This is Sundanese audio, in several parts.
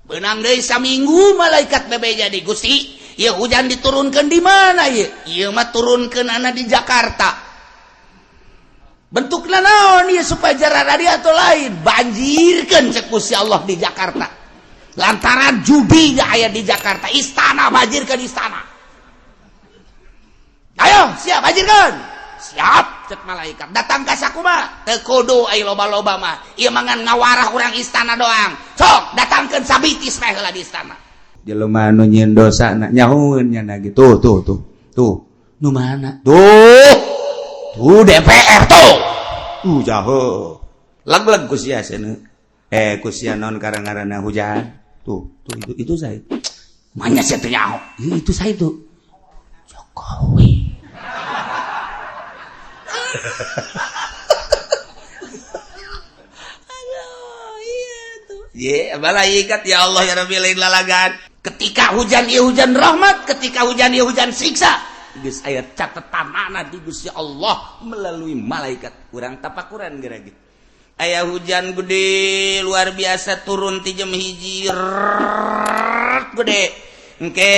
Benang deui saminggu malaikat bebeja di Gusti, ieu hujan diturunkeun di mana ieu? Ieu mah turunkeunana di Jakarta. Bentukna naon ieu supaya jarada dia atau lain? Banjirkeun cek Gusti Allah di Jakarta. Lantaran judi aya di Jakarta, istana banjirkeun istana. Ayo, siap banjirkeun. Siap cek malaikat. Datang ka sakumaha? Teu kudu ai loba-loba mah. Ieu mangan ngawarah urang istana doang. Sok, datangkeun sabitis meh heula di istana. Jelema anu nyieun dosa na nyahueun nya na gitu. Tuh tuh tuh. Tuh. Nu mana? Tuh. Tuh DPR tuh. Jaho. Leg-leg ku sia seuneu. Ku sia naon karang-ngaranna hujan. Tuh, tuh itu saya. Manya sia teu nyaho. Itu saya tuh. Jokowi. Aduh, iya tuh. Ye, malaikat ya Allah ya Rabbi lain lalagan. Ketika hujan ieu hujan rahmat, ketika hujan ieu hujan siksa. Geus aya catetanana di Gusti Allah melalui malaikat. Urang tapakuran geura ge. Aya hujan gede luar biasa turun ti jam 1 gede. Engke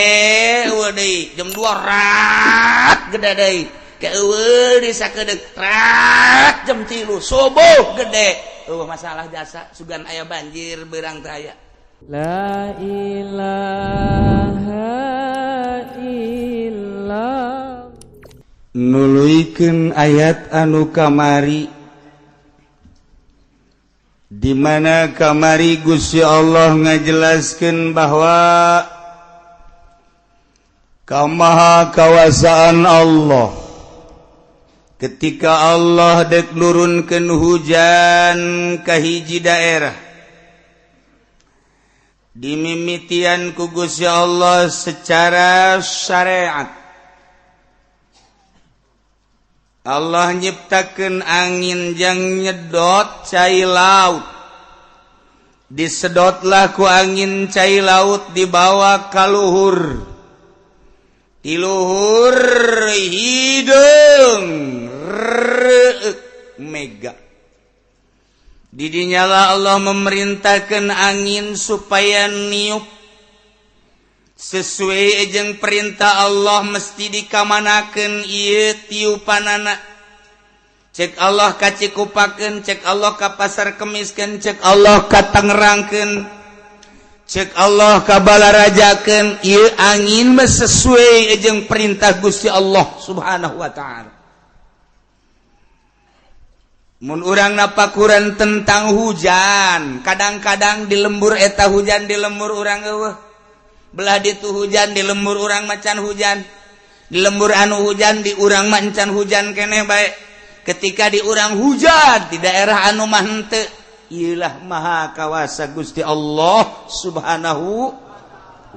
eueuh deui jam 2 rat gede deui. Ke eueuh di sakedeung rat jam 3 subuh gede. Eueuh masalah jasa sugan aya banjir beurang teh aya. La ilaha illallah. Nuluykeun ayat anu kamari di mana kamari Gusti Allah ngajelaskeun bahwa kamaha kawasaan Allah ketika Allah dek nurunkeun hujan ka hiji daerah dimimitian ku Gusti Allah secara syariat. Allah nyiptakeun angin jang nyedot cai laut. Disedotlah ku angin cai laut dibawa ka luhur. Di luhur hideung reuk mega. Didinyalah Allah memerintahkan angin supaya niup sesuai jeung perintah Allah mesti dikamanakeun ieu tiupanana. Cek Allah ka Cikupakeun, cek Allah ka Pasar Kemiskeun, cek Allah ka Tangerangkeun, cek Allah ka Balarajakeun, ieu angin mah sesuai jeung perintah Gusti Allah Subhanahu wa taala. Mun urang napakuran tentang hujan, kadang-kadang di lembur eta hujan di lembur urang eueuh. Belah ditu hujan di lembur urang macan hujan. Di lembur anu hujan di urang macan hujan keneh bae. Ketika di urang hujan di daerah anu mah henteu, ieulah maha kawasa Gusti Allah Subhanahu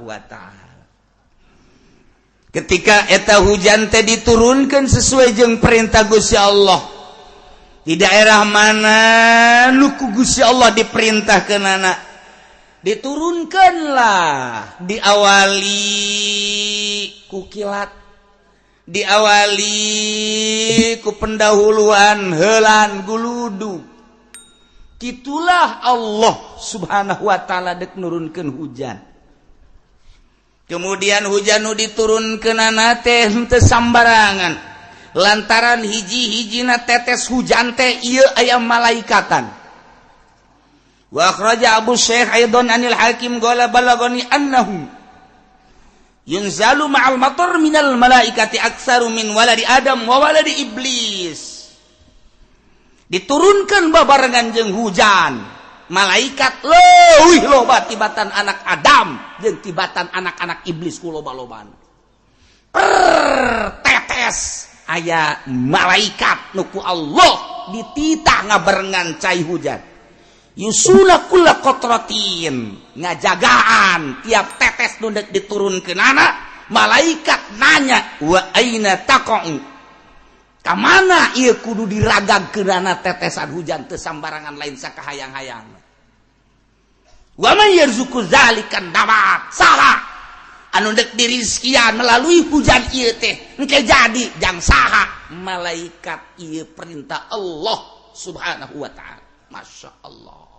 wa taala. Ketika eta hujan teh diturunkan sesuai jeung perintah Gusti Allah. Di daerah mana nu ku Gusti Allah diperintahkeunana diturunkanlah, diawali ku kilat, diawali ku pendahuluan heulan guludu. Kitulah Allah Subhanahu wa taala dek nurunkeun hujan. Kemudian hujan nu diturunkeunana teh henteu sambarangan. Lantaran hiji-hijina tetes hujan teh ieu aya malaikatan. Wa akhraja Abu Syekh aidan anil Hakim qala balagani annahu yunzalu ma'al matar minal malaikati aktsaru min waladi Adam wa waladi Iblis. Diturunkan babarengan jeung hujan malaikat leuwih loba tibatan anak Adam jeung tibatan anak-anak iblis ku loba-lobana. Per tetes aya malaikat nu ku Allah dititah ngabarengan cai hujan. Yusuna kulla qatratin, ngajagaan tiap tetes nu deuk diturunkeunana malaikat nanya wa aina taqa'u, ka mana ieu kudu diragagkeunana tetesan hujan teu sambarangan lain sakahayang-hayang. Wa man yarzuqu zalikan nabat, saha anu deuk dirizkian melalui hujan ieu teh engke jadi jang saha malaikat ieu perintah Allah Subhanahu wa taala. Masya Allah.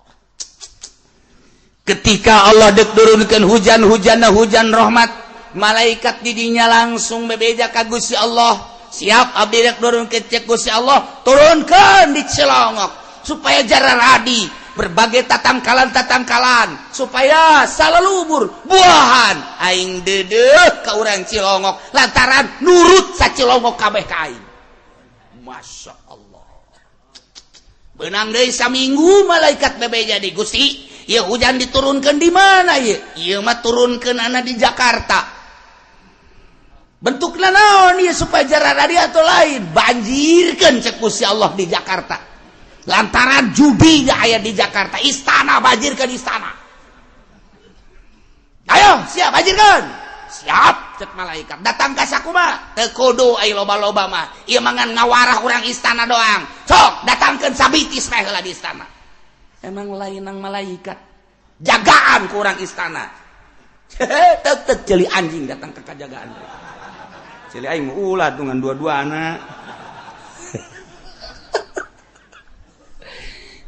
Ketika Allah dek turunkan hujan, hujan hujan rahmat, malaikat didinya langsung bebeja ka Gusti Allah, "Siap, abdi dek turunkeun." Cek Gusti Allah, "Turunkan di Cilongok supaya jararadi berbagai tatangkalan-tatangkalan, supaya salalubur buahan. Aing deudeuh ka urang Cilongok lantaran nurut sa Cilongok kabeh ka aing." Masya Allah. Beunang deui saminggu, malaikat bebeja di Gusti, "Ya, hujan diturunkan di mana ya?" "Ieu mah turunkeunana di Jakarta." "Bentukna naon ieu, supaya jararadi atau lain?" "Banjirkeun," cek Gusti Allah, "di Jakarta lantaran judi gak aya di Jakarta. Istana, banjirkeun istana. Ayo, siap, banjirkeun." "Siap," cek malaikat. Datang ka sakumaha? "Teu kudu aya loba-loba mah. Ieu mah ngan ngawarah urang istana doang. Sok datangkeun sabitis meh heula di istana." Emang lain nang malaikat jagaan ku urang istana. Tetep ceuli anjing datang ke kajagaan. Ceuli aing ulah dengan dua-dua anak.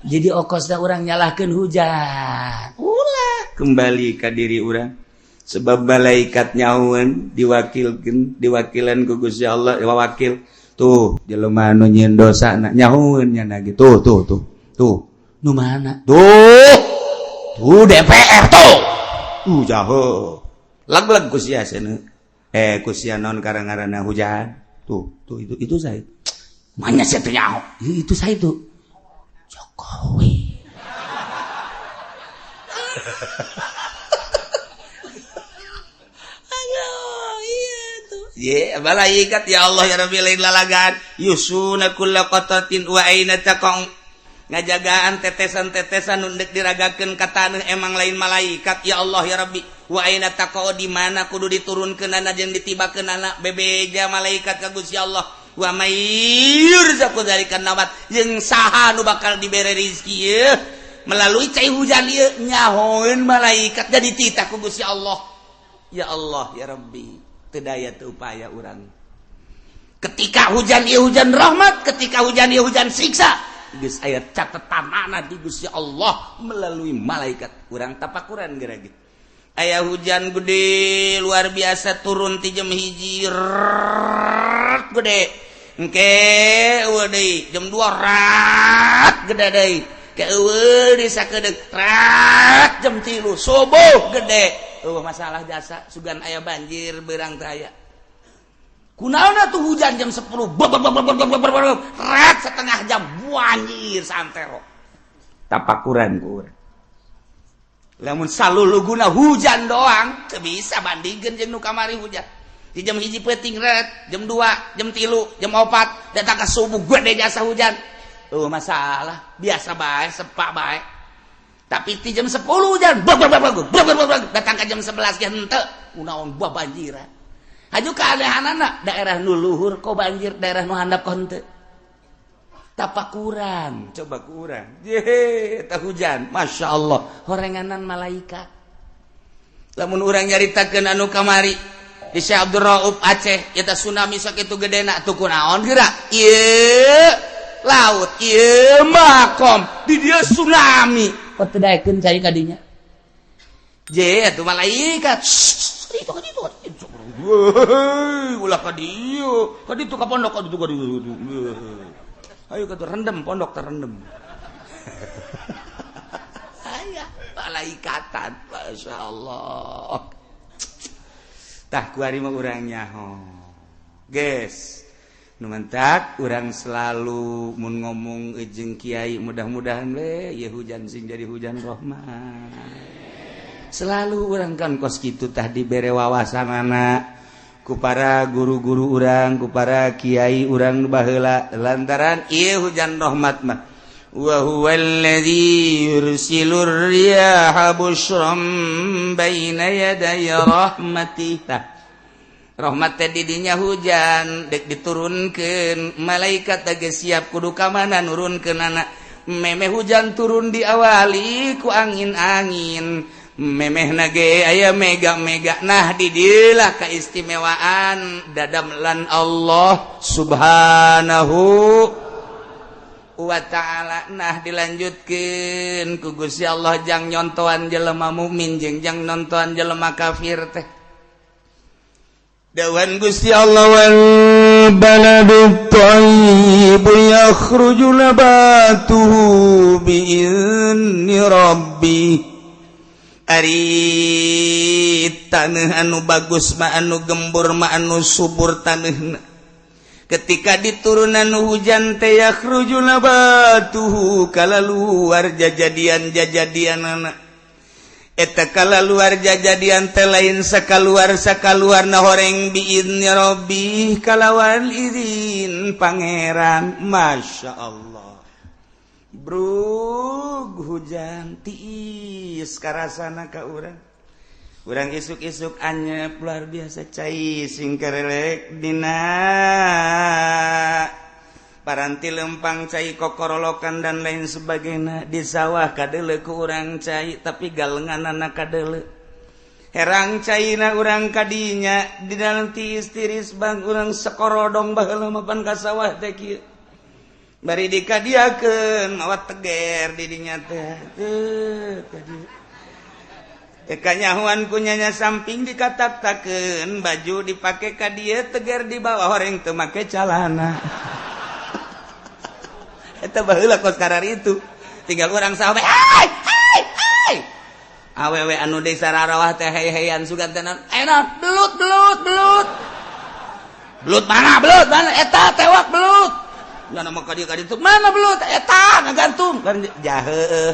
Jadi okosna urang nyalahkeun hujan. Ulah, kembali ke diri urang, sebab malaikat nyahueun diwakilkeun, diwakilan ku Gusti Allah, wakil tuh jelema nu nyieun dosa na nyahueun nya gitu. Tuh, tuh, tuh, tuh. Nu mana tuh? Tuh DPR tuh. Jauh lag-lag ku sia cenah, eh, ku sia non karang-ngaranna hujan tuh, tuh, itu saya. Mana sih teu nyaho? Itu saya itu Jokowi. Aduh, iya tuh. Ye, malaikat, ya Allah ya Rabbi, lain lalagan. Yusuna kulla qatratin wa aina taqau, ngajagaan tetesan-tetesan nu deuk diragakeun ka taneuh. Emang lain malaikat, ya Allah ya Rabbi. Wa aina taqau, di mana kudu diturunkeunana jeung ditibakeunana, bebeja malaikat ka Gusti Allah. Wa may yurzaqu dzalikan nabat, jeung saha nu bakal dibere rizki ieu melalui cai hujan ieu, nyahoeun malaikat, jadi titah ku Gusti Allah. Ya Allah ya Rabbi, teu daya teu upaya urang. Ketika hujan ieu hujan rahmat, ketika hujan ieu hujan siksa, geus aya catetanana di Gusti Allah melalui malaikat. Urang tapakuran geura ge. Aya hujan gede luar biasa turun ti jam 1, gede. Engke eueuh deui jam 2, rat gede deui. Ke eueuh di sakedeung, rat jam 3 subuh gede. Eueuh masalah jasa, sugan aya banjir beurang teh aya. Kunaon tuh hujan jam 10 rat setengah jam banjir santero? Tapakuran ku urang. Lamun saluluguna hujan doang teu bisa bandingkeun jeung nu kamari. Hujan di jam 1 peuting ret, jam 2, jam 3, jam 4, datang ke subuh gede jasa hujan. Oh, masalah biasa bae, sepak bae. Tapi di jam 10 hujan bag bag bag bag bag bag, datang ke jam 11 ge henteu kunaon buah banjiran. Haju keanehanana, daerah nu luhur kok banjir, daerah nu handap kok henteu. Tapakuran. Coba kurang ye tah hujan, Masya Allah, horenganan malaikat. Lamun urang nyaritakeun anu kamari di Syekh Abdul Rauf Aceh eta tsunami sakitu gedena tuh, kunaon geura ieu laut, ieu makom di dieu tsunami? Kok teu daekeun cai kadinya je atuh malaikat itu kan itu itu. Ulah ka dieu, ka ditu, ka pondok, ka ditu, ka ditu. Ayo ka rendem pondok, terendem. Aya malaikatan, Masya Allah. Tah, kuari mah urang nyaho, geus nu mentak urang selalu mun ngomong jeung kiai, mudah-mudahan we ieu hujan sing jadi hujan rahmat. Selalu urang kan kos kitu tah, dibere wawasanana ku para guru-guru urang, ku para kiai urang baheula, lantaran ieu hujan rahmat mah wa huwallazi yursilur riyaha busyran baina yaday rahmatih. Tah, rahmat teh didinya hujan dek diturunkeun, malaikat teh siap kudu ka mana nurunkeunana. Memeh hujan turun diawali ku angin-angin, memeh nage aya mega-mega. Nah, didilah keistimewaan dadamlan Allah Subhanahu. wa ta'ala. Nah dilanjutkeun ku Gusti Allah jang nyontoan jelema mukmin jeung jang nontoan jelema kafir teh. Dawan Gusti Allah wal baladu thayyib yakhruju nabatuhu bi'izni rabbi. Ari taneuh anu bagus mah anu gembur mah anu subur taneuhna. Ketika diturunan hujan teh yakhruju nabatuhu kalaluar jajadian-jajadianana. Eta kalaluar jajadian teh lain sakaluar-sakaluarna horeng biizni rabbi kalawan izin pangeran. Masya Allah. Brug hujan tiis karasana ka urang. Urang isuk-isuk anyep luar biasa cai sing karelek dina paranti lempang cai kokorolokan dan lain sebagainya di sawah kadele ku urang cai tapi galenganana kadele herang caina urang kadinya di dalam tiis tiris bang urang sekorodong baheula mapan ka sawah teh kieu bari dikadiakeun mawa teger di dinya teh teu kadieu kanyahuan kunyanya samping dikatak-takeun baju dipake ka dieu teger di bawah horeng teu make calana. Eta baheula kos karar itu tinggal urang sawah hai hai hai awewe anu desa rarawah teh hey-heyan sugan teh enak belut belut belut belut mana belut mana eta tewak belut mana mah ka dieu ka ditu mana belut eta ngagantung jahe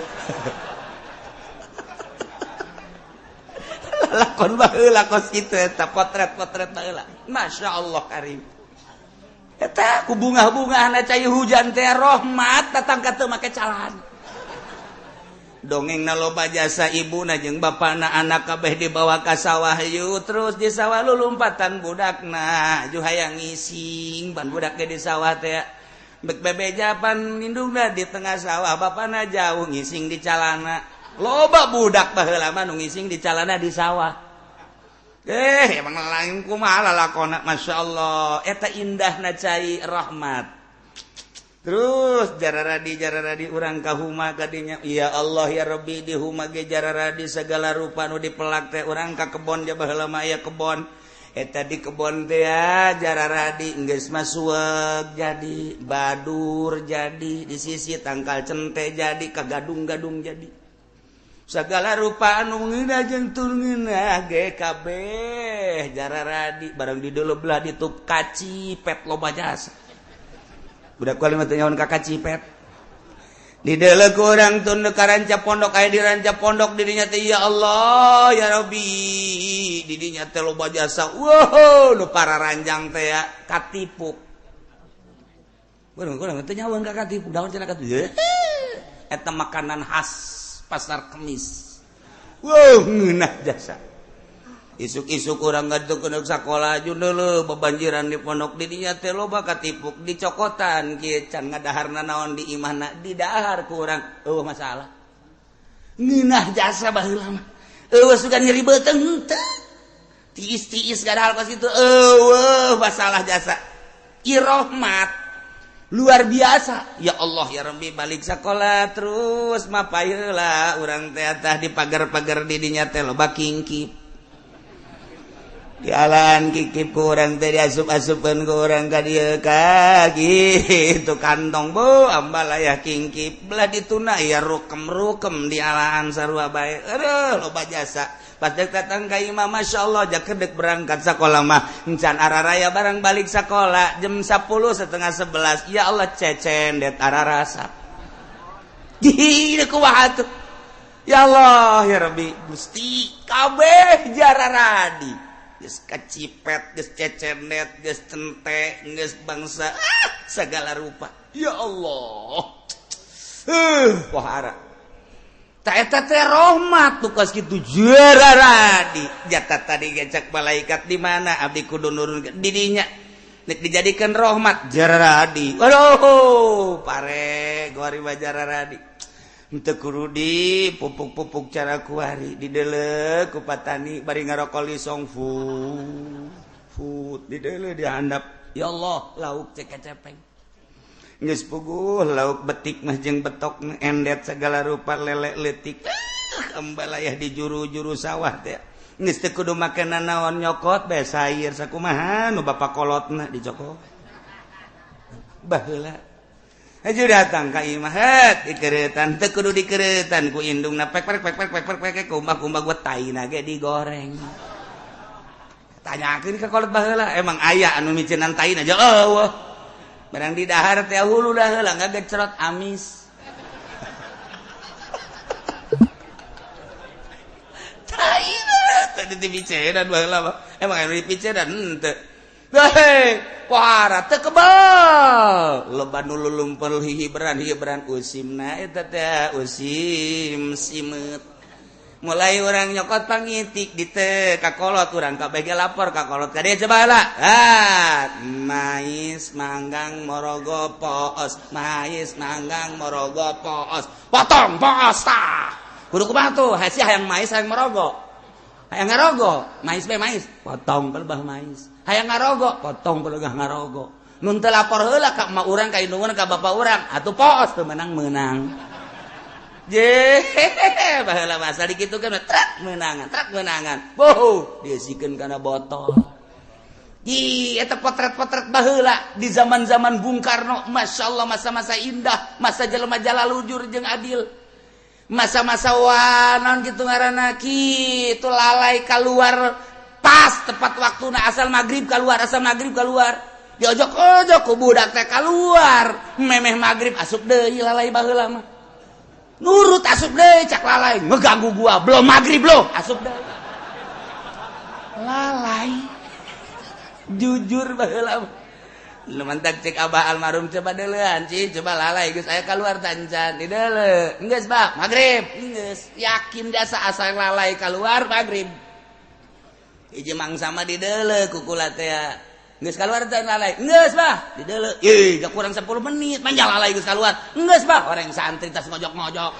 lakon baheula kos kitu eta potret-potret baheula. Masya Allah karim. Eta ku bungah-bungahna cai hujan teh rahmat datang ka teu make calana. Dongengna loba jasa ibuna jeung bapana anak kabeh dibawa ka sawah yeuh terus di sawah lulumpatan budakna ju hayang ngising ban budak ge di sawah teh bek bebeja pan indungna di tengah sawah bapana jauh ngising di calana. Loba budak baheula mah nu ngising di calana di sawah. Emang lain kumaha lalakona masyaallah eta indahna cai rahmat. Terus jararadi urang ka huma kadinya ya Allah ya Rabbi di huma ge jararadi segala rupa nu dipelak teh urang ka kebon ja baheula mah aya kebon. Eta di kebon teh jararadi geus mah suweg jadi badur jadi di sisi tangkal cente jadi kagadung-gadung jadi. Segala rupa anu ngeunah jeung teu ngeunah ge kabeh jararadi barang di deuleu belah ditup kacipet loba jasa. Budak kuali mah teu nyaon ka kacipet. Di deuleu ku urang tun ka ranca pondok aya di ranca pondok di dinya teh ya Allah ya Rabbi di dinya teh loba jasa. Wow nu pararanjang teh ya katipuk. Urang kurang teu nyaon ka katipuk daun cenah katipuk. Eta makanan khas pasar Kemis. Wow, ngeunah jasa. Isuk-isuk urang ngaduk sakola jundeuleuh bebanjiran di pondok di dinya teh loba katipuk dicokotan kieu can ngadaharna naon di imahna didahar ku urang eueuh masalah. Ngeunah jasa baheula mah. Eueuh sugan nyeri beuteung teu. Tiis-tiis gadahal kos kitu eueuh masalah jasa. Irahmat luar biasa ya Allah ya Rabbi balik sekolah terus mapayeula urang teh tah di pagar-pagar di dinya teh loba kingkip dialaan kingkip ku urang teh diasup-asupkeun ku urang ka dieu ka kitu kantong bu ambalaya kingkip belah dituna ya rukem-rukem dialaan sarua bae aduh loba jasa. Pas dek datang ka imah masyaallah jakedek berangkat sekolah mah encan araraya barang balik sekolah jam 10 setengah 11 ya Allah cecen det ararasa. Gih kumaha tuh ya Allah ya Rabbi Gusti kabeh jararadi geus kacipet geus cecenet geus cente geus bangsa segala rupa ya Allah wahara eta teh rahmat tuh kos kitu jararadi jata tadi gecak malaikat di mana abdi kudu nurun di dinya nek dijadikan rahmat jararadi waduh pare gori mah jararadi henteu kudu di pupuk-pupuk cara kuari di deuleu ku patani bari ngarokok lisong fut di deuleu dihandap ya Allah lauk cek cepeng. Geus puguh lauk betik mah jeung betok endet segala rupa lele leutik. Ambalayah di juru-juru sawah teh. Geus teu kudu make nanaon nyokot bae sayur sakumaha nu bapak kolotna dicokot. Baheula aju datang ka imah het dikeureutan teu kudu dikeureutan ku indungna pek pek pek pek pek pek kumbah-kumbah gua taina ge digoreng. Tanyakeun ka kolot baheula emang aya anu miceunan taina aja eueuh. Barang di dahar teh hulu dah heula ngagecrot amis. Taina teh dipicenan baheula mah. Emang anu dipicenan henteu. Hei, pohara teu kebal. Loba nu lulumpel hihiberan usimna eta teh usim simeut. Mulai orang nyokot pangitik di teh kakolot urang kabeh lapor kakolot ka dieu coba heula. Ah, mais manggang morogo poos, mais manggang morogo poos. Potong poos tah. Kudu kumaha tuh? Heuh hayang mais hayang morogo. Hayang ngarogo, mais bae mais, potong pelebah mais. Hayang ngarogo, potong pelebah ngarogo. Nun teu lapor heula ka emak urang ka indung ka bapak urang, atuh poos teu menang-menang. Je, baheula masa dikitu kan truk menangan. Boh, diisikeun kana botol. Ih, eta potret-potret baheula di zaman-zaman Bung Karno, Masya Allah masa-masa indah, masa jelema jalalujur jeung adil. Masa-masa wanon kitu ngaranna kitu lalai keluar pas tepat waktuna asal magrib keluar, asal magrib keluar. Diojok-ojok ku budak teh keluar, memeh magrib asup deui lalai baheula mah. Nurut asup deh cak lalai ngeganggu gua belum maghrib loh asup deh lalai jujur baheula lu mantak cek abah almarhum coba deulean ci coba lalai geus aya keluar tancan di deule geus bah maghrib geus yakin jasa asal lalai keluar maghrib hiji mangsa mah di deule kukula teh geus keluar teh lalai geus bah di deule ih gak kurang 10 menit manja lalai geus keluar geus bah orang santri tas ngojok-ngojok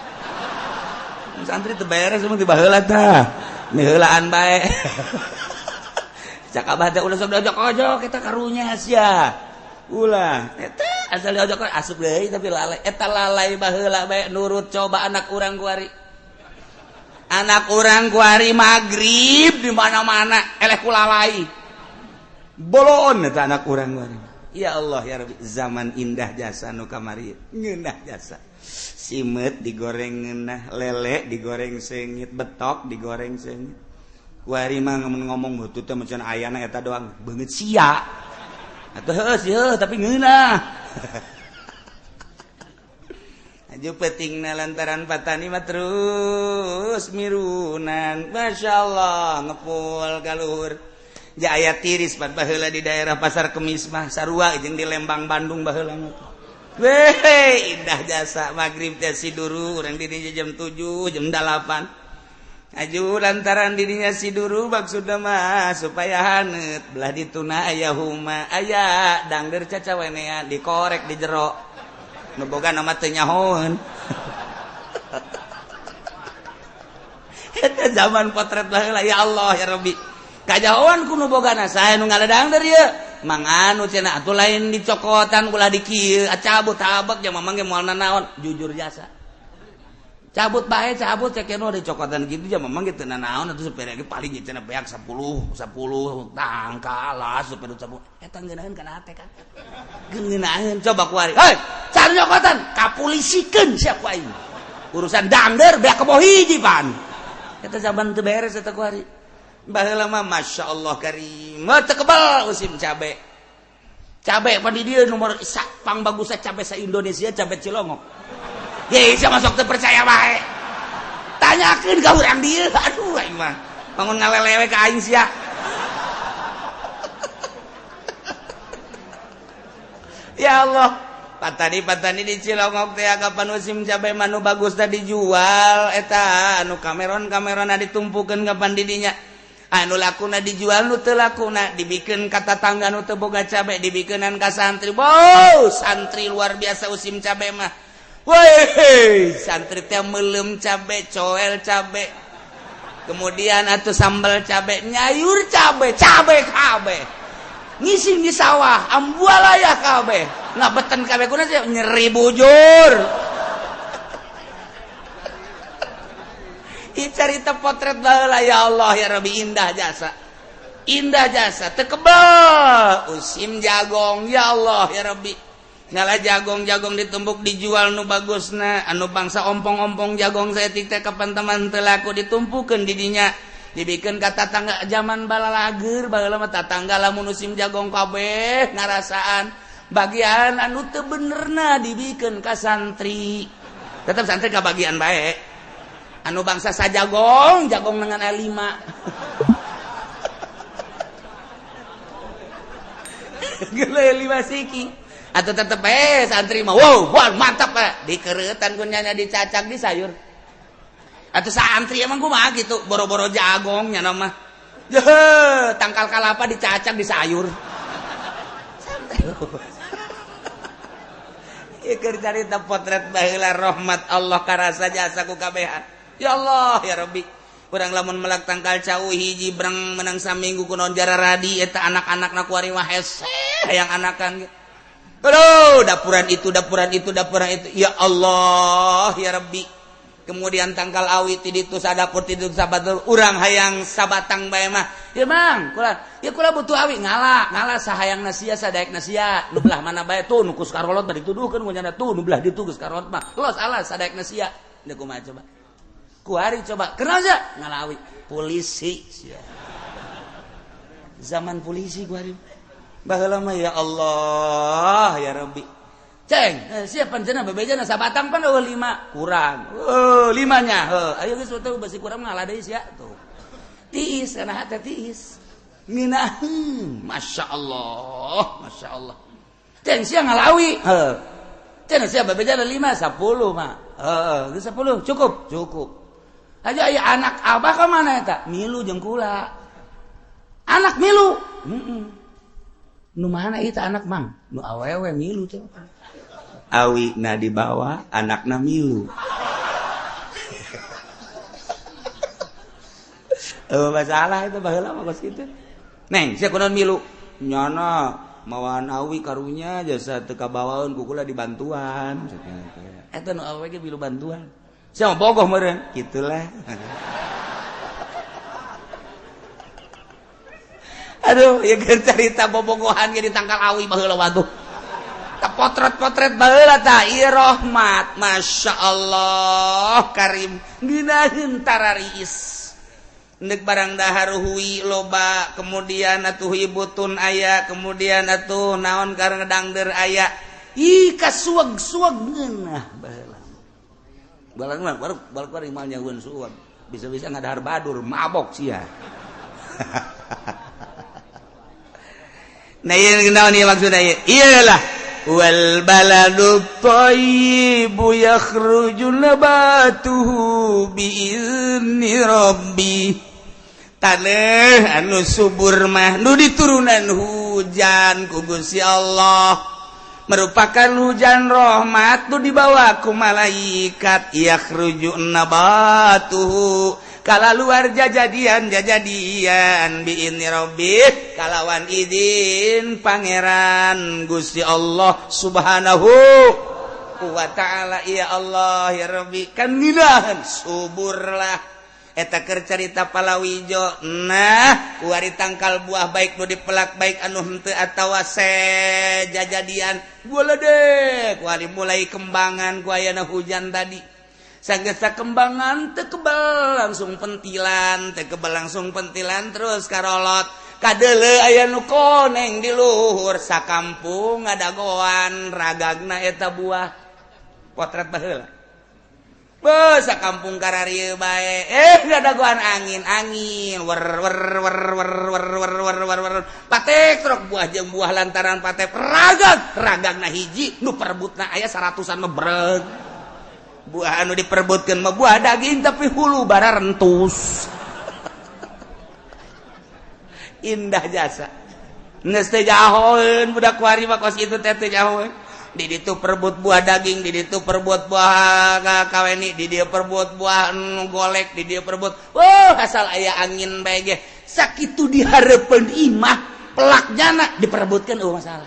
santri teu beres mun ti baheula tah miheulaan bae cak abah teh ulah sok diojok-ojok eta karunya sia ulah eta asal diojok asup deui tapi lalai eta lalai baheula bae nurut coba anak urang kuari anak urang kuari magrib di mana-mana eleh ku lalai bolon eta anak urang kuari. Ya Allah ya Rabbi, zaman indah jasa nu kamari ngeunah jasa. Simeut digoreng ngeunah, lele digoreng seungit, betok digoreng seungit. Kuari mah ngomong heutu teh macan ayana eta doang beungeut sia. Atuh heuh sih tapi ngeunah. Aju pentingna lantaran patani mah terus mirunan. Masyaallah ngepul ka luhur. Jaya tiris pan baheula di daerah Pasar Kemis mah sarua jeung di Lembang Bandung baheula mah. Weh, indah jasa magrib teh siduru urang di dinya jam 7, jam 8. Aju lantaran di dinya siduru maksudna mah supaya haneut belah dituna aya huma aya dangder cacawenean dikorek di jero. Nu boga nama teu nyahoeun. Eta zaman potret baheula ya Allah ya Rabbi. Kajahoan ku nu bogana sae nu ngaledangder ieu mang anu cenah atuh lain dicokotan ulah di kieu cabut tabek jeung mamang ge moal nanaon jujur jasa cabut bae cabut cek nu dicokotan kitu jeung mamang ge teu nanaon atuh supir ge paling cenah beak 10 10 tangkalah supir 10 eta ngeunaheun kana hate kan ngeunaheun coba ku ari hei cari nyokotan kapulisikeun sia ku aing urusan dangder beak kebo hiji pan eta zaman teu beres eta ku ari baheula mah Masya Allah karim teu kebal musim cabe cabe pan di dieu nomor pang bagusna cabe sa Indonesia cabe Cilongok ye sia masuk teu percaya bae tanyakeun ka urang dieu aduh aing mah bangun ngalelewe ka aing sia ya Allah patani-patani di Cilongok teh kapan musim cabe mah nu bagusna dijual eta anu kameron-kamerona ditumpukeun kapan di dinya anu lakuna dijual nu teu lakuna dibikeun ka tatangga nu teu boga cabe dibikeunan ka santri. Wow, santri luar biasa usim cabe mah. Woi, santri teh meuleum cabe, coel cabe. Kemudian atuh sambal cabe, nyayur cabe, cabe kabeh. Ngising di sawah, ambualaya kabeh. Ngabeten kabeh kuna sih nyeri bujur. Ieu carita potret baheula ya Allah ya Rabbi indah jasa. Indah jasa teu kebel usim jagong ya Allah ya Rabbi. Ngala jagong-jagong ditumbuk dijual nu bagusna anu bangsa ompong-ompong jagong saeutik teh kapan teman teu laku ditumpukeun di dinya dibikeun ka tatangga zaman balalager baheula mah tatangga lamun musim jagong kabeh ngarasaan bagian anu teu benerna dibikeun ka santri tetep santri ka bagian bae anu bangsa sajagong jagong dengan A5 geuleuh 5 siki atau tetep santri mah wow wah mantap pak dikeretan kunyanya dicacak di sayur atau santri emang kumaha gitu boro-boro jagong nya mah jeh tangkal kalapa dicacak di sayur santai ieu keur carita potret baheula rahmat Allah karasa jasa ku kabehan ya Allah ya Rabbi urang lamun melak tangkal cau hiji breng menang saminggu kunaon jararadi eta anak-anakna kuari mah hese hayang anakan ge. Aduh, dapuran itu, dapuran itu, dapuran itu. Ya Allah, ya Rabbi. Kemudian tangkal awi ti ditu sadapur ti ditu sabatur urang hayang sabatang bae mah. Ya Mang, kula, ya kula butuh awi ngala, ngala sahayang sia sadaekna sia. Nu belah mana bae tuh nu kus karolot bari dituduhkeun ku nyana tuh nu belah ditu geus karolot mah. Los alas sadaekna sia. Deuk kumaha coba. Kuari coba. Kenal sia? Ngala awi. Polisi sia. Zaman polisi kuari. Baheula mah ya Allah ya Rabbi. Ceng, siapa panjenengan bebejana sabatang pan eueuh 5 kurang. Heuh, limanya heuh. Ayo geus teu besi kurang ngalah deui sia tuh. Tiis kana hate tiis. Ngeunaheun, masyaallah, masyaallah. Ceng sia ngalawi, heuh. Ceng sia bebejana 5 10 mah. Heuh, geus 10 cukup, cukup. Aja aya anak abah ka mana eta? Milu jeung kula. Anak milu. Heeh. Nu mana itu anak mang? Nu awewe milu teh. Awi na dibawa, anakna milu. Masalah itu baheula mah kos kitu. Neng, sia kunaon milu? Nyana mawaan awi karunya jasa teu kabawaeun ku kula dibantuan. Eta nu awewe ge milu bantuan. Sia mah bogoh meureun, kitulah. Aduh, ya cerita bobogohan ge ditangkal awi baheula waduh. Ta potret-potret baheula tah ieu rahmat, masyaallah karim ngeunaheun tarariis. Neuk barang dahar hui loba, kemudian atuh butun aya, kemudian atuh naon karena dangder aya. Ih kasueg-sueg ngeunah baheula. Balang mah baru baru mal nyahueun sueg. Bisa-bisa ngadahar badur mabok sia. Nah ieu naon ieu maksudna ieu? Iyalah wal baladu thayyibu yakhruju nabatuhu biizni rabbi. Taneuh anu subur mah nu diturunan hujan ku Gusti Allah merupakan hujan rahmat nu dibawa ku malaikat yakhruju nabatuhu kala luar jajadian jajadian biizni rabbi kalawan izin pangeran Gusti Allah subhanahu wa ta'ala. Ya Allah ya Rabbi kan nginahan suburlah eta keur carita palawijo. Nah kuari tangkal buah baik nu dipelak baik anu henteu atawa sejajadian boledek kuari mulai kembangan ku ayana hujan tadi sagesa kembangan teu kebal langsung pentilan teu kebal langsung pentilan terus karolot kadeuleu aya nu koneng di luhur sakampung ngadagoan ragagna eta buah potret baheula beuh sakampung kararieu bae ngadagoan angin angin wer wer wer wer wer wer wer wer wer patek truk buah jeung buah lantaran patek ragag ragagna hiji nu perebutna aya 100-an mah breg buah anu diperebutkeun mah buah daging tapi hulu bara rentus. Indah jasa geus teu jahoeun budak kuari mah kos kitu teh teu jahoeun. Di ditu perebut buah daging, di ditu perebut buah kaweni, di dieu perebut buah golek, di dieu perebut. Wah, asal aya angin bae ge sakitu dihareupeun imah pelak jana diperebutkeun eueuh masalah.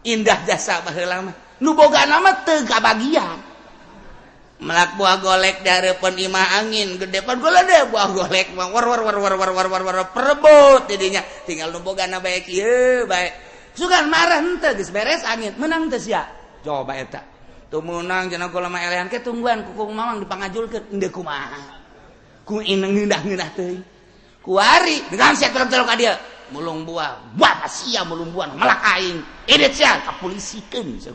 Indah jasa baheula mah. Nu bogana mah teu kabagian. Melak buah golek dari imah angin gede pan golek buah golek mah war war war war war war war war perebut jadinya tinggal nu bogana bae kieu bae. Sugan marah henteu geus beres angin menang teu sia. Coba eta. Teu meunang cenah kula mah elehan ke tungguan ku mamang dipangajulkeun endeu kumaha. Ku ineng ngeunah-ngeunah teuing. Kuari dengan sia tolong-tolong ka dieu. Mulung buah, buah sia mulung buah melak aing. Edit sia kapolisikeun sia.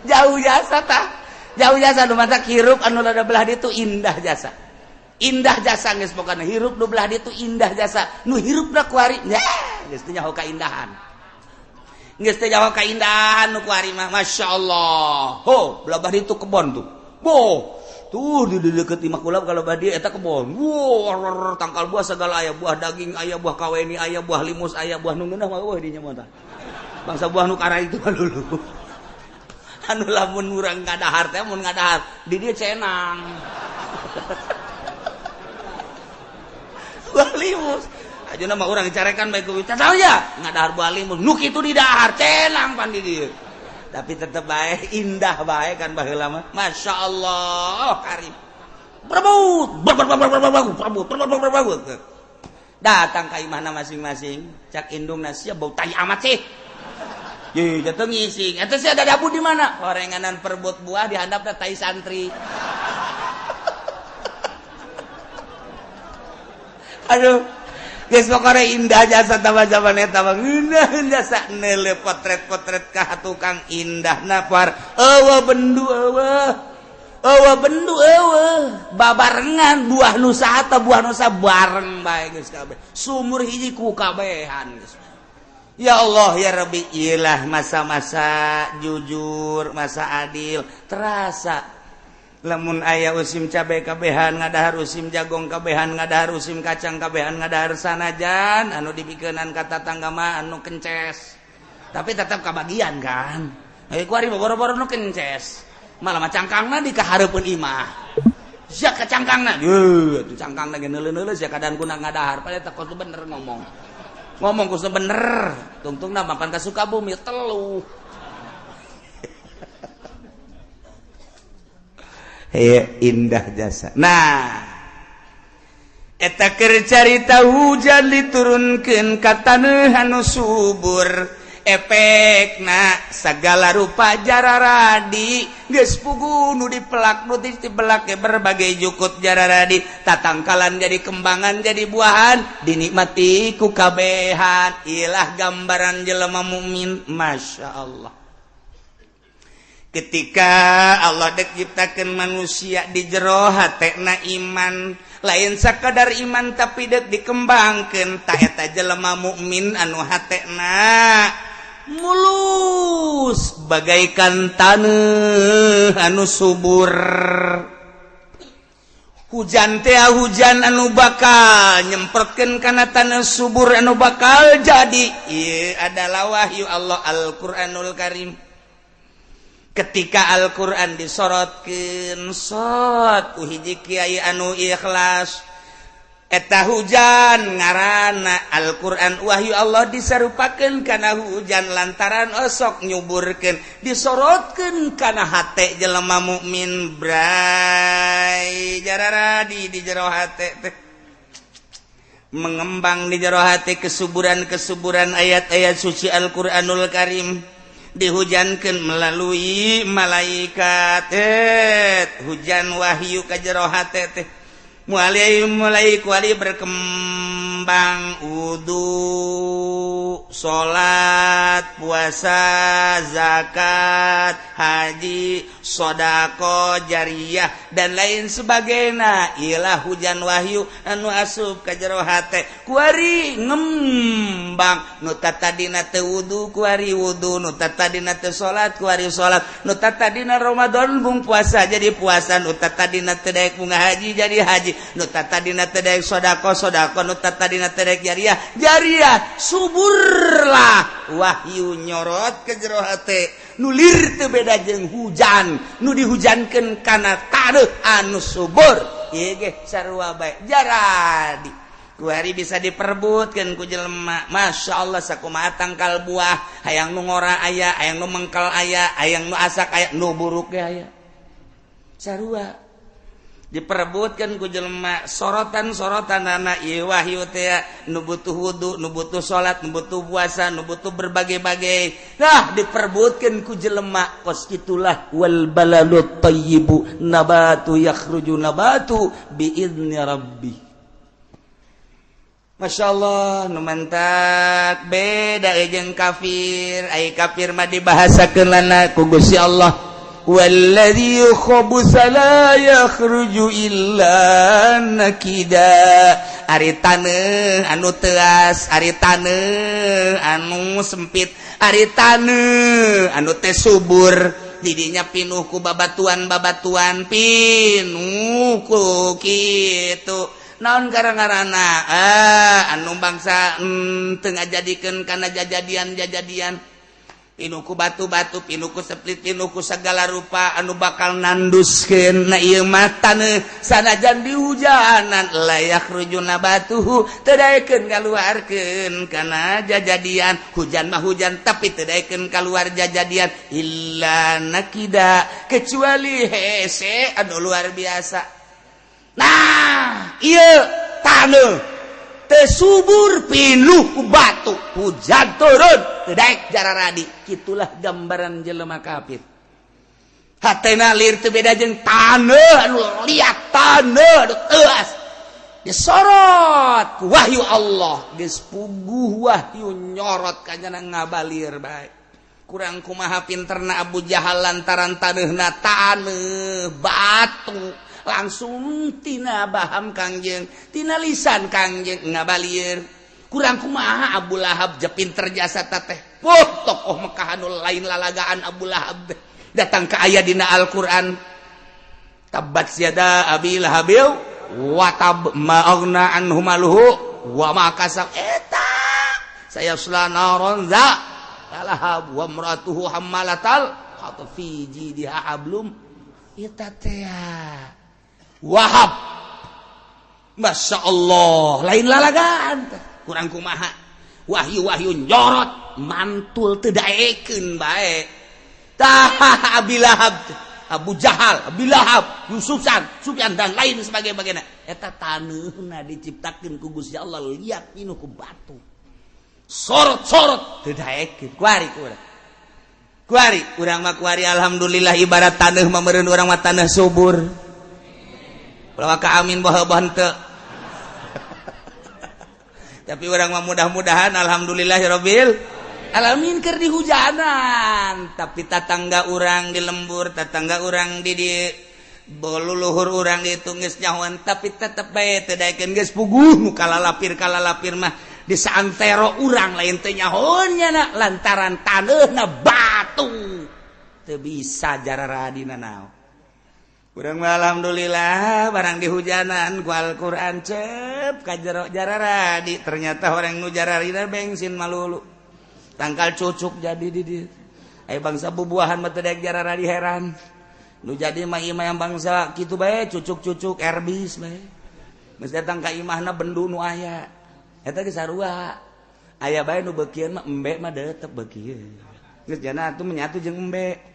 Jauh jasa tah. Jauh jasa nu matak hirup anu rada belah ditu indah jasa. Indah jasa geus pokona hirup nu belah ditu indah jasa. Nu hirupna kuari geus teu nyaho kaindahan. Geus teu nyaho kaindahan nu kuari mah masyaallah. Ho, belah ditu kebon tuh. Boh, tuh di deket imah kula kalau badi eta kebon. Wow, tangkal buah segala aya, buah daging aya, buah kaweni aya, buah limus aya, buah nu ngeunah mah eueuh dinya mah tah. Bangsa buah nu kara itu mah dulu. Anu lamun urang ngadahar teh mun ngadahar di dieu cenang. Buah limus. Ajeuna mah urang dicarekan bae ku tahu ya ngadahar buah limus. Nu kitu didahar cenang pan di dieu. Tapi tetep bae indah bae kan baheula mah. Masya Allah karim. Berebut, berebut, berebut, berebut. Datang ka imahna masing-masing, cak indungna sia bau tai amat sih. Ye, jatuh ngising. Eta sia ada dabu di mana? Horenganan perebut buah dihandapna tai santri. Aduh. Geus pokona indah jasa tambah zaman eta mah ngeunah jasa neuleuh potret-potret ka tukang indah napar eueuh bendu eueuh eueuh bendu eueuh babarengan buah nusa atau buah nusa bareng bae geus kabeh sumur hiji ku kabehan geus. Ya Allah ya Rabbi, ilah masa-masa jujur, masa adil terasa. Lamun aya usim cabai kabehan ngadahar, usim jagong kabehan ngadahar, usim kacang kabehan ngadahar, sanajan anu dibikeunan ka tatangga mah anu kences. Tapi tetap kabagian kan. Kuari boro-boro nu kences. Malah mah cangkangna di kahareupeun imah. Sia ka cangkangna. Yeuh, atuh cangkangna ge neuleuh-neuleuh sia kadan kuna ngadahar. Padahal teh kudu bener ngomong. Ngomong kudu bener. Tungtungna mapan ka Sukabumi telu. Hei, indah jasa. Nah, eta keur carita hujan diturunkeun ka taneuh anu subur. Efekna sagala rupa jararadi geus pugu nu dipelak nu dipelak berbagai jukut jararadi tatangkalan jadi kembangan jadi buahan dinikmati ku kabehan. Ilah gambaran jelema mukmin, Masya Allah. Ketika Allah dek ciptakeun manusia di jero hatena iman, lain sakadar iman tapi dek dikembangkeun ta eta jelema mukmin anu hatena mulus bagaikan taneuh anu subur. Hujan teh hujan anu bakal nyemprotkeun kana taneuh subur anu bakal jadi. Ieu adalah wahyu Allah Al-Qur'anul Karim. Ketika Al-Qur'an disorotkeun sot ku hiji kiai anu ikhlas, eta hujan ngaranna Al-Qur'an wahyu Allah disarupakeun kana hujan lantaran osok nyuburkeun disorotkeun kana hate jelema mukmin bray jararadi di jero hate teh mengembang di jero hate kesuburan-kesuburan ayat-ayat suci Al-Qur'anul Karim dihujankan melalui malaikat. Hujan wahyu ka jero hate teh mulai kuali berkembang wudu, salat, puasa, zakat, haji, sodako, jariyah dan lain sebagainya. Ilah hujan wahyu anu asup ka jero hate kuari ngembang. Nu tadina teu wudu kuari wudu, nu tadina teu salat kuari salat, nu tadina Ramadan bung puasa jadi puasa, nu tadina teu daek bunga haji jadi haji, nu tadina teu daek sodako sodako, nu tadina teu daek jariah jariah. Suburlah wahyu nyorot ke jero hate nu lir teu beda jeung hujan nu dihujankeun kana taneuh anu subur. Ieu ge sarua bae jaradi. Kuari bisa diperebutkeun ku jelema. Masya Allah sakumaha tangkal buah, hayang nu ngora aya, hayang nu mengkel aya, hayang nu asak aya, nu buruk ge aya. Sarua diperebutkan ku jelema sorotan-sorotan anak ieu wahyu teh nu butuh wudu, nu butuh salat, nu butuh puasa, nu butuh berbagai-bagai. Nah, diperebutkan ku jelema kos itulah wal balalut thayyibu nabatu yakhruju nabatu bi idzni rabbi. Masya Allah nu mantak beda jeung kafir. Ai kafir mah dibahasakeun lana ku Gusti Allah, walladzi khabusa la yakhruju illa nakida. Ari taneuh anu teas, ari taneuh anu sempit, ari taneuh anu teh subur, didinya pinuh ku babatuan-babatuan, pinuh ku kitu. Naon gara-garana anu bangsa teu ngajadikeun kana jajadian-jajadian, pinuh ku batu-batu, pinuh ku seplit, pinuh ku segala rupa anu bakal nanduskeun. Na ieu mah taneuh sanajan di hujanan la yakhruju nabatuhu, teu daekeun ngaluarkeun kana jajadian. Hujan mah hujan tapi teu daekeun kaluar jajadian illa nakida, kecuali hese anu luar biasa. Nah, ieu taneuh teu subur, pinuh ku batu, hujan turun teu daek jararadi. Kitulah gambaran jelema kafir, hatena lir teu beda jeung taneuh anu liat, taneuh anu teuas. Disorot ku wahyu Allah, geus puguh wahyu nyorot kanyana ngabalir bae. Kurang kumaha pinterna Abu Jahal, lantaran taneuhna taneuh batu, langsung tina baham Kangjeng, tina lisan Kangjeng ngabalir. Kurang kumaha Abu Lahab je pinter jasa teteh. Puh, tokoh Mekah anu lain lalagaan Abu Lahab teh. Datang ke ayat dina Al-Qur'an, tabbat yada abi lahabil wa tab ma aghna anhu maluhu wa ma kasab, eta sayasla naron za lahab wa imratuhu hammalatal hatab fi jidiha hablum. Eta teh Wahab, Masya Allah lain lalagaan. Kurang kumaha wahyu-wahyu nyorot mantul teu daekeun bae. Tah, Abi Lahab, Abu Jahal, Abi Lahab, Yusufan, Sufyan dan lain sebagainya, eta taneuhna diciptakeun ku Gusti Allah liat pinuh ku batu, sorot-sorot teu daekeun. Kuari kurang kuari urang mah kuari alhamdulillah ibarat taneuh mah meureun urang mah taneuh subur. Ulah ka amin baha henteu. Tapi urang mah mudah-mudahan alhamdulillahirabbil alamin keur dihujanan, tapi tatangga urang di lembur, tatangga urang di luluhur urang ditu geus nyahoan, tapi tetep bae teu daekeun, geus puguh nu kalalapir-kalalapir mah di saantero urang lain teu nyahoan nya, lantaran taneuhna batu teu bisa jararadina naon. Urang mah alhamdulillah barang dihujanan ku Al-Qur'an cep ka jero jararadi. Ternyata orang nu jararina bensin malulu tangkal cucuk jadi di dieu. Aya bangsa bubuahan mah teu daek jararadi, heran. Nu jadi mah ieu mah yang bangsa kitu bae, cucuk-cucuk erbis bae. Geus datang ka imahna bendu nu aya eta ge sarua aya bae. Nu beukieun mah embe mah tetep beukieun, geus jana atuh menyatu jeung embe.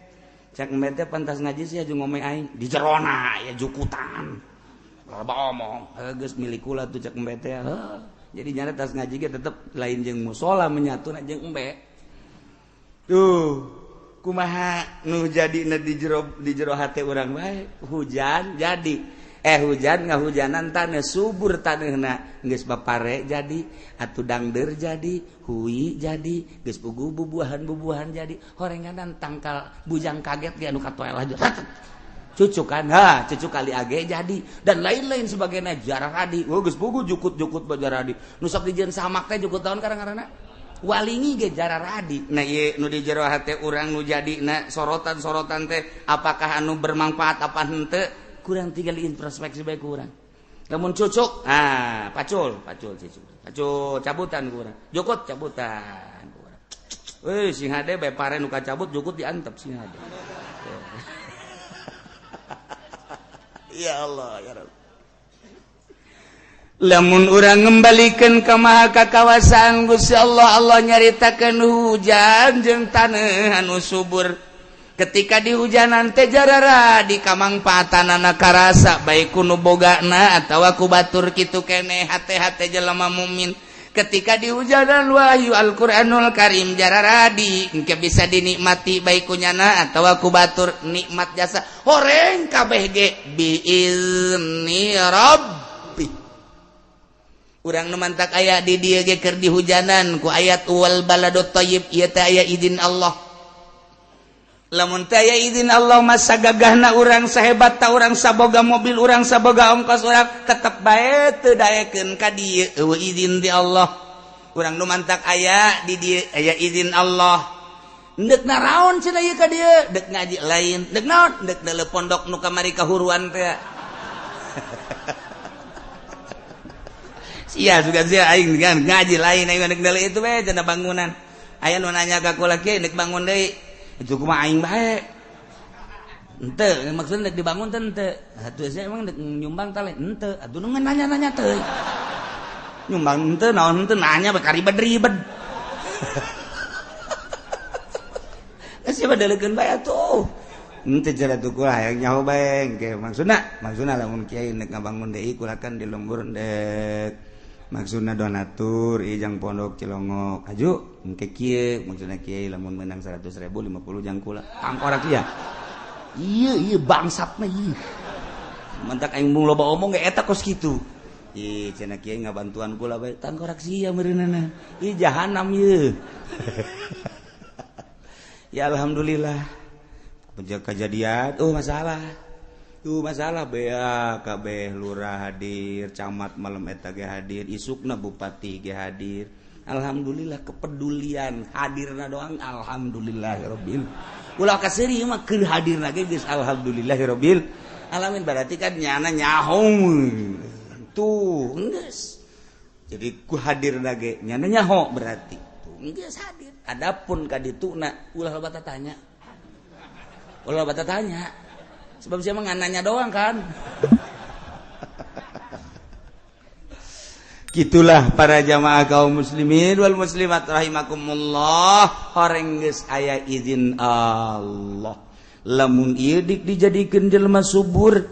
Cek embe teh pantas ngaji sih jeung ngomong aing di jerona aya jukutan loba omong. Heuh, geus milik kula tuh, cek embe teh. Heuh, jadi nyana tas ngaji ge tetep lain jeung musola, menyatu jeung embe tuh. Kumaha nu jadi di jero hate urang bae, hujan jadi hujan ngahujanan tanah subur, tanahna geus bapare jadi atuh, dangder jadi, hui jadi, geus puguh bubuahan-bubuahan jadi horenganan tangkal bujang kaget ge anu katoel aja cucuk kan, ha cucuk kali age jadi dan lain-lain sebagainya jaradi. Oh, geus puguh jukut-jukut bajaradi nu sok dijieun samak teh jukut tahun karang-karana walingi ge jararadi. Nah, ieu nu di jero hate urang nu jadi na sorotan-sorotan teh apakah anu bermanfaat apa henteu, kurang tinggal introspeksi bae kurang. Lamun cucuk, ah pacul pacul cucuk pacul cabutan kurang, jukut cabutan kurang. Euy, sing hade bae pare nu kacabut jukut diantep sing hade. Ya Allah ya Rabb. Lamun urang ngembalikan ka maha kakawasaan Gusti Allah, Allah nyaritakeun hujan jeung taneuh anu subur. Ketika di hujanan teh jarara di kamangpaatanana karasa baik ku nu bogana atawa ku batur kitu keneh hate-hate jelema mukmin. Ketika di hujanan wahyu Al-Qur'anul Karim jararadi engke bisa dinikmati baik ku nyana atawa ku batur nikmat jasa horeng kabeh ge biizni rabbi. Urang nu mantak aya di dieu ge keur dihujanan ku ayat wal baladut thayyib ieu teh aya izin Allah. Lamun teh aya izin Allah masa gagahna urang sahebat ta urang saboga mobil urang saboga ongkos urang tetep bae teu daekeun ka dieu eueuh izin ti Allah. Urang nu mantak aya di dieu aya izin Allah. Ndek naraon cenah ieu ka dieu? Dek ngaji lain, dek naon? Dek deuleu pondok nu kamari kahuruan teh. Iya juga sih aing ngaji lain aing nek deuleu itu bae cenah bangunan. Aya nu nanya ka kula kieu nek bangun deui. Itu kumaha aing bae. Henteu maksudna nek dibangun teh henteu. Atuh sia emang nek nyumbang teh lain henteu. Atuh nu nanya-nanya teh. Nyumbang henteu naon henteu nanya bae karibet-ribet. Sia badaleukeun bae atuh. Henteu cenah tuh kula hayang nyaho bae engke maksudna maksudna lamun kiai nek ngabangun deui kula kan di lembur dek maksudna donatur ijang pondok Cilongok aju engke kieu maksudna kiai lamun menang 100.000 50 jang kula tangkorak ieu ieu ieu bangsatna ieu mantak aing mung loba omong ge eta kos kitu ih cenah kiai ngabantuan kula bae tangkorak sia meureunana ih jahanam ieu. Ya alhamdulillah kejadian oh masalah tuh masalah bea kabeh lurah hadir, camat malam eta ge hadir, isukna bupati ge hadir. Alhamdulillah kepedulian hadirna doang alhamdulillahirabbil. Ulah kaseuri mah keur hadirna ge geus alhamdulillahirabbil alamin berarti kan nyana nyaho. Tuh geus. Jadi ku hadirna ge nyana nyaho berarti. Tuh geus hadir. Adapun ka dituna ulah loba tanya. Ulah loba tanya. Sebab siapa nanya doang kan. Gitulah para jamaah kaum muslimin wal muslimat rahimakumullah. Horeng geus aya izin Allah. Lamun ieu dik dijadikeun jelema subur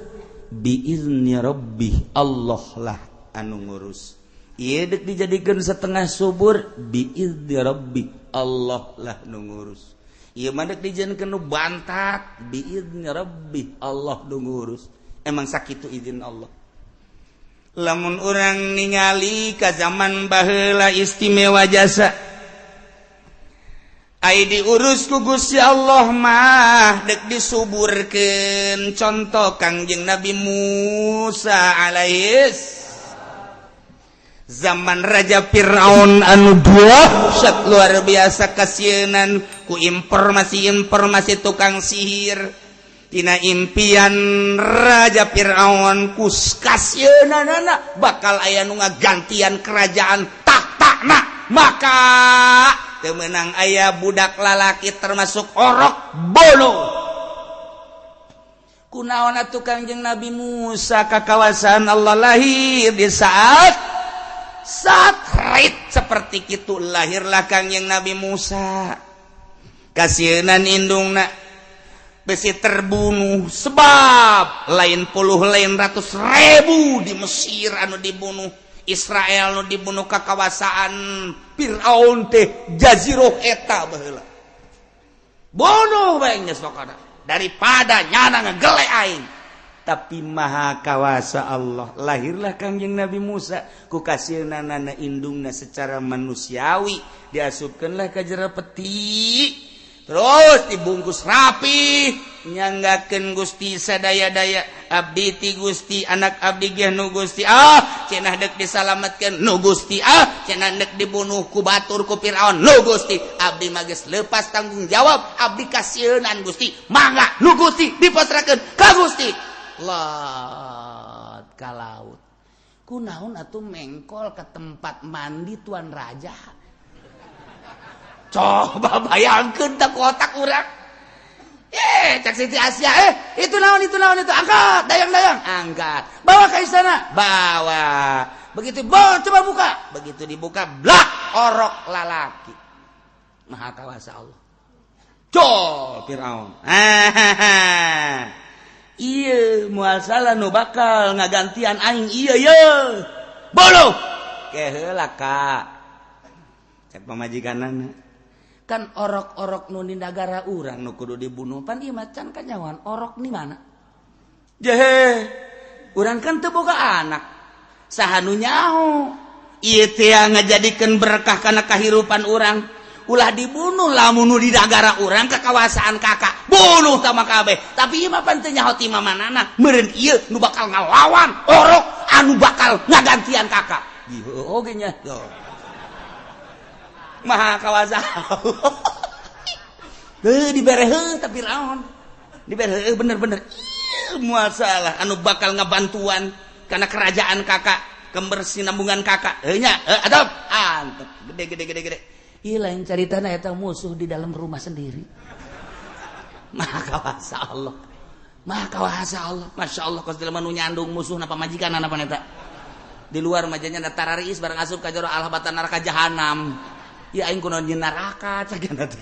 biizni rabbih, Allah lah anu ngurus. Ieu dik dijadikeun setengah subur biizni rabbih, Allah lah nu ngurus. Ieu mah dek dijieunkeun nu bantat biizni rabbih, Allah nu ngurus. Emang sakitu izin Allah. Lamun urang ningali ka zaman baheula istimewa jasa ai diurus ku Gusti Allah mah dek disuburkeun. Contoh Kangjeng Nabi Musa alaihis zaman Raja Fir'aun anu dahsyat luar biasa kasieunan ku informasi-informasi tukang sihir tina impian Raja Fir'aun ku kasieunanana bakal aya nu ngagantian kerajaan tahtana maka teu meunang aya budak lalaki termasuk orok bolo. Kunaon atuh Kangjeng Nabi Musa ka kawasan Allah lahir di saat rit seperti itu lahirlah Kangjeng Nabi Musa. Kasieunan indungna besi terbunuh sebab lain puluh lain ratus ribu di Mesir anu dibunuh, Israel anu dibunuh ka kawasaan Fir'aun teh jazirah eta baheula. Bunuh bae geus pokona daripada nyana ngegele aing. Tapi maha kawasa Allah, lahirlah Kangjeng Nabi Musa ku kasieunanana indungna secara manusiawi diasupkeunlah ka jero peti terus dibungkus rapi nyanggakeun Gusti sadaya-daya abdi ti Gusti anak abdi ge nu Gusti ah cenah deuk disalametkeun nu Gusti ah cenah deuk dibunuh ku batur ku Firaun nu Gusti abdi mah geus leupas tanggung jawab abdi kasieunan Gusti mangga nu Gusti dipasrahkeun ka Gusti. Lot ka laut kunaon atuh mengkol ke tempat mandi tuan raja. Coba bayangkeun teh kotak urang. Cek Siti Asia, itu naon itu angkat, dayang-dayang, angkat. Bawa ke istana, bawa. Begitu coba buka, begitu dibuka blak orok lalaki. Maha kawasa Allah. Col Firaun. Iya moal salah nu bakal ngagantian aing iya ye. Boluh. Keheula ka. Cek pamajikanana. Kan orok-orok nu di nagara urang nu kudu dibunuh pan ieu macan kanyawan orok di mana? Jehe. Urang kan teu boga anak. Saha nu nyaho? Ieu teh ngajadikeun berkah kana kahirupan urang. Ulah dibunuh lamun nu di nagara urang ka kawasaan kakak. Bunuh tama kabeh. Tapi ieu mah pan teu nyaho ti mamanana. Meureun ieu nu bakal ngalawan orok anu bakal ngagantian kakak. Ieu oge nya. Maha kawasa. Heuh dibere heuh tapi raon. Dibere heuh bener-bener. Ieu moal salah anu bakal ngabantuan karena kerajaan kakak, kebersinambungan kakak. Heuh nya, heuh adab. Antep gede gede gede gede. Ieu lain caritana eta musuh di dalam rumah sendiri. Maha kawasa Allah. Maha kawasa Allah. Masya Allah kos jelema nu nyandung musuhna pamajikanna pan eta. Di luar majanya da tarariis bareng asup ka jero alhabatan neraka jahanam. Ya aing kunaon nyeun neraka cagana teh.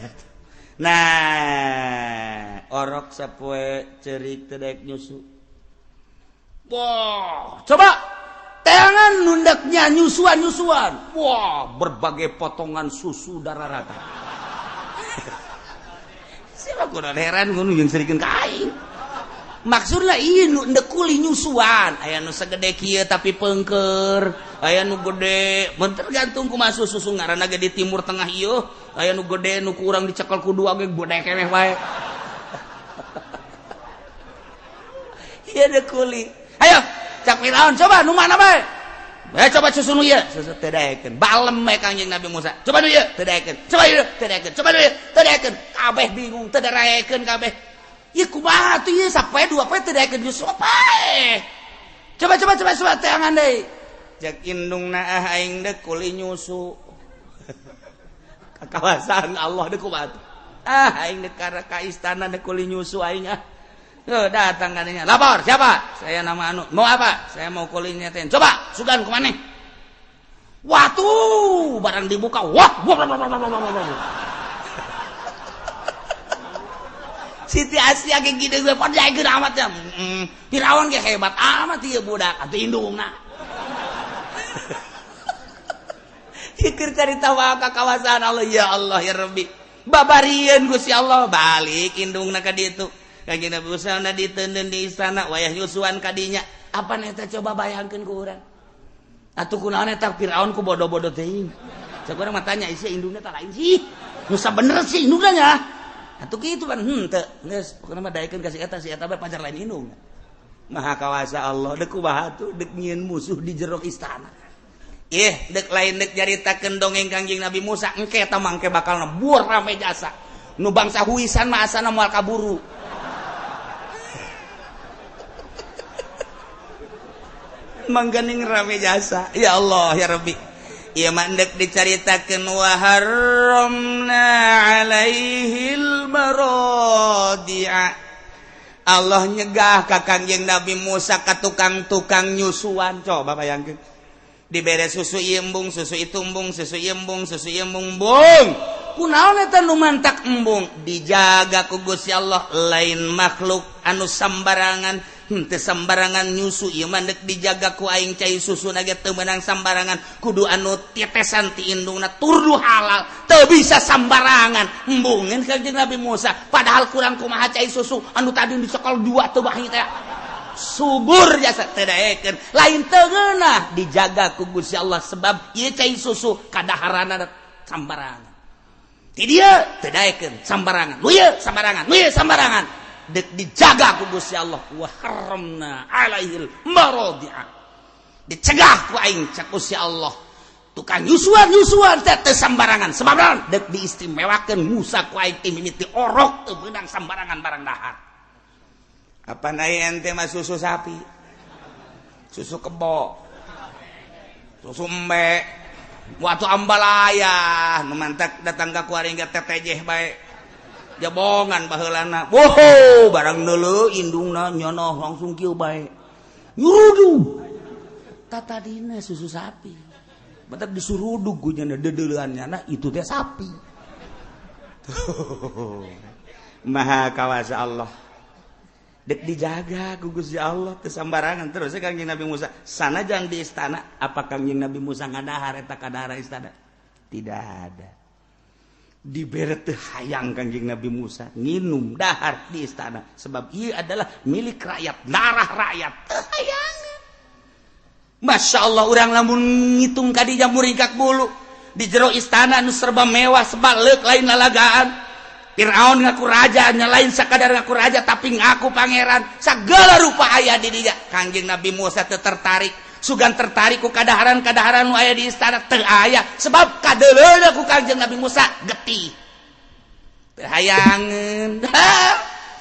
Nah, orok sapoe ceurik teu daek nyusu. Wah, coba teangan nundaknya nyusuan-nyusuan. Wah, berbagai potongan susu darah rata. Siapa kudu heran ngono jeung serikeun ka aing. Maksudna ieu nu endek kuli nyusuan, aya nu sagede kieu tapi pengker, aya nu gede, mun tergantung kumaha susu ngaranna ge di Timur Tengah ieu, aya nu gede nu kurang dicekel ku dua ge gede keneh wae. Ieu deuk kuli. Ayo, cak Firaun coba nu mana bae? Coba susu nu ieu, susu teu daekeun. Balem we Kangjeng Nabi Musa. Coba nu ieu, teu daekeun. Coba ieu, teu daekeun. Coba nu ieu, teu daekeun. Kabeh bingung, teu daekeun kabeh. Ieu kumaha tuh ieu sapoe dua poe teu daekeun nyusu pae. Coba coba coba coba teangan deui. Cek indungna ah aing deuk kuli nyusu. Kakawasaan Allah deuk kumaha tuh. Ah aing deuk ka istana deuk kuli nyusu aing ah. Tuh datang katanya. Lapor siapa? Saya nama anu. Mau apa? Saya mau kulinya ten. Coba sugan kumaneh. Watuh, barang dibuka. Wah, wah, wah, wah, wah, wah, wah. Siti Asia ge gede gue padahal amat ya. Firaun ge hebat amat ieu budak atuh indungna. Pikir carita wae ka kawasan Allah ya Allah ya Rabbi. Babarieun Gusti Allah balik indungna ka ditu. Kanjeng Nabi Musa na diteundeun di istana wayah nyusuan ka dinya. Apa eta coba bayangkeun ku urang. Atuh kunaon eta Firaun ku bodoh-bodoh teuing. Cek urang mah tanya isi indungna tah lain sih. Nu sabener sih indungna nya. Atuh kitu kan henteu geus pokona mah daekeun ka si eta bae pacar lain indung. Maha kawasa Allah deuk kumaha tuh deuk nyieun musuh di jero istana. Ih deuk lain deuk nyaritakeun dongeng Kangjeng Nabi Musa engke eta mah engke bakal nebur rame jasa. Nu bangsa huisan mah asana moal kaburu. Mangganing rame jasa. Ya Allah ya Rabbi. Ieu mah endek dicaritakeun wa harramna alaihil maradi'a. Allah nyegah ka Kangjeng Nabi Musa ka tukang-tukang nyusuan. Coba bayangkeun. Dibere susu ieu embung, susu itu embung, susu ieu embung, susu ieu embung, embung. Kunaon eta nu mantak embung? Dijaga ku Gusti Allah lain makhluk anu sambarangan. Henteu sambarangan nyusu ieu mah deuk dijaga ku aing cai susuna ge teu meunang sambarangan kudu anu tetesan ti indungna turdu halal teu bisa sambarangan embungeun Kangjeng Nabi Musa padahal kurang kumaha cai susu anu tadi dicekel dua teu bahi teh subur jasa teu daekeun lain teu ngeunah dijaga ku Gusti Allah sebab ieu cai susu kadaharanna sambarangan ti dieu teu daekeun sambarangan nu ieu sambarangan nu ieu sambarangan dek dijaga ku Gusti Allah wa haramna alaihil maradi'a dicegah ku aing cak Gusti Allah tukang nyusuan-nyusuan teh teu sambarangan sebab naon dek diistimewakeun Musa ku aing ti mimiti orok teu meunang sambarangan barang dahar. Apa aya ente mah susu sapi, susu kebo, susu embe, waktu ambalaya nu mantak datang ka kuari ge tetejeh bae. Jabongan baheulana. Wow, barang neuleuh indungna nyonoh langsung kieu bae. Nyurudu. Tatadina susu sapi. Batak disurudug ku nyana dedeulean nyana itu teh sapi. Maha kawasa Allah. Dek dijaga ku Gusti Allah teu sambarangan terus Kangjeng Nabi Musa sanajan di istana apa Kangjeng Nabi Musa ngadahar eta kadahara istana? Tidak ada. Dibere teu hayang Kangjeng Nabi Musa nginum dahar di istana sebab ieu adalah milik rakyat, darah rakyat. Teu hayang. Masya Allah urang lamun ngitung ka dinya muringkak bulu di jero istana nu serba mewah sebaleuk lain lalagaan. Fir'aun ngaku raja, nya lain sakadar ngaku raja tapi ngaku pangeran. Segala rupa aya di dinya. Kangjeng Nabi Musa teu tertarik, sugan tertarik ku kadaharan-kadaharan nu aya di istana teu aya sebab kadeuleuna ku Kangjeng Nabi Musa getih. Teu hayangeun.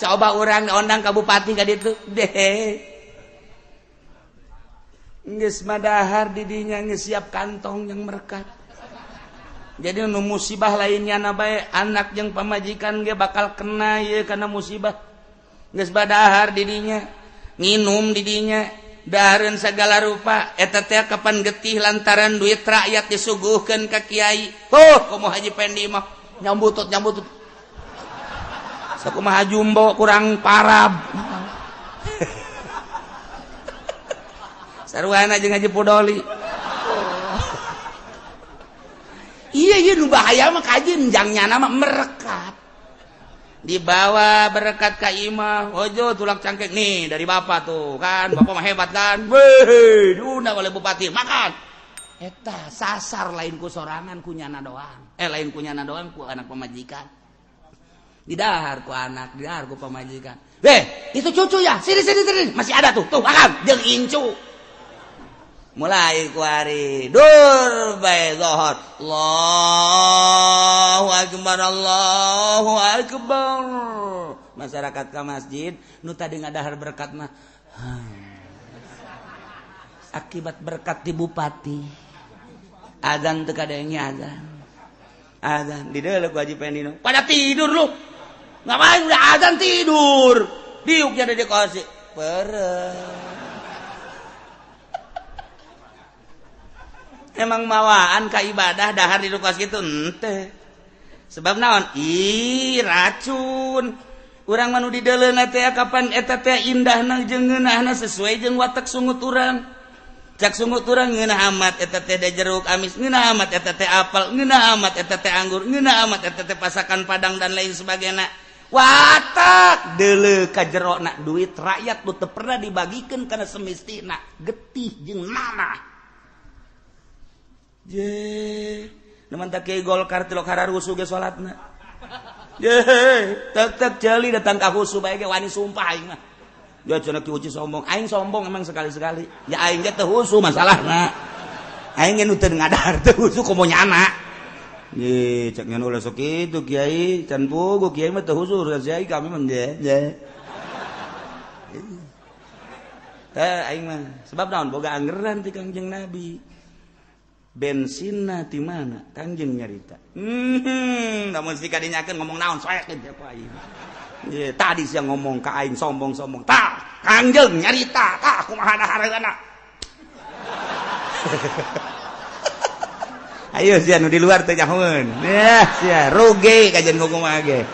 Coba urang ondang ka bupati ka ditu deh. Geus madahar di dinya geus siap kantong yang merekat. Jadi nu musibah lainnya na bae anak jeung pamajikan ge bakal kena ieu kana musibah. Geus badahar di dinya, nginum di dinya, dahareun sagala rupa eta teh kapan getih lantaran duit rakyat disuguhkeun ka kiai. Oh, komo Haji Pendi mah nyambutut-nyambutut. Sakumaha jumbo kurang parab. Sarwana jeung Haji Pudoli. Iya iya nu bahaya mah kajeun jangnya nama merekat. Dibawa berkat ka imah, ojo tulak cangkek nih dari bapak tuh kan, bapak mah hebat kan. Weh, diundang oleh bupati, makan. Eta sasar lain ku sorangan ku nyana doang. Lain ku nyana doang ku anak pemajikan. Didahar ku anak, didahar ku pemajikan. Weh, itu cucu ya, sini sini sini, masih ada tuh, tuh makan jeung incu. Mulai kuari dur bae zuhur. Allahu akbar Allahu akbar. Masyarakat ka masjid nu tadi ngadahar berkat mah akibat berkat di bupati. Azan teu kadenge azan. Azan di deuleu ku Haji Pendino. Pada tidur lu. Ngapain udah azan tidur. Diuknya di kosi. Pereh. Emang mawaan ka ibadah dahar di kos kitu henteu. Sebab naon? Ih, racun. Urang mah nu dideuleuna teh kapan eta teh indahna jeung ngeunahna sesuai jeung watak sungut urang. Cak sungut urang ngeunah amat eta teh jeruk amis, ngeunah amat eta teh apel, ngeunah amat eta teh anggur, ngeunah amat eta teh pasakan padang dan lain sebagainya. Watak deuleu ka jerona duit rakyat nu teu pernah dibagikeun kana semestina, getih jeung nanah. Je, neman tak kiai Golkar tilok hararusuh ge salatna. Je, tek-tek jeli datang ka husu bae ge wani sumpah aing mah. Ya cenah ki uci sombong, aing sombong emang sekali-sekali. Ya aing ge teu husu masalahna. Aing ge nu teu ngadahar teu husu komo nyana. Ye, cek nyan ulah sok kitu kiai, can puguh kiai mah teu husu kiai kami mah je. Je. Teh aing mah sebab naon boga anggeran ti Kangjeng Nabi. Bensinna ti mana Kangjeng nyarita. Namun si kadinyakeun ngomong naon soekeun ku aing. Ye, tadi sia ngomong ka aing sombong-sombong. Tah, Kangjeng nyarita, tah kumaha dahareunana. Ayo sia nu di luar teh nyahoeun. Yah, sia rugi kajian kumaha ge.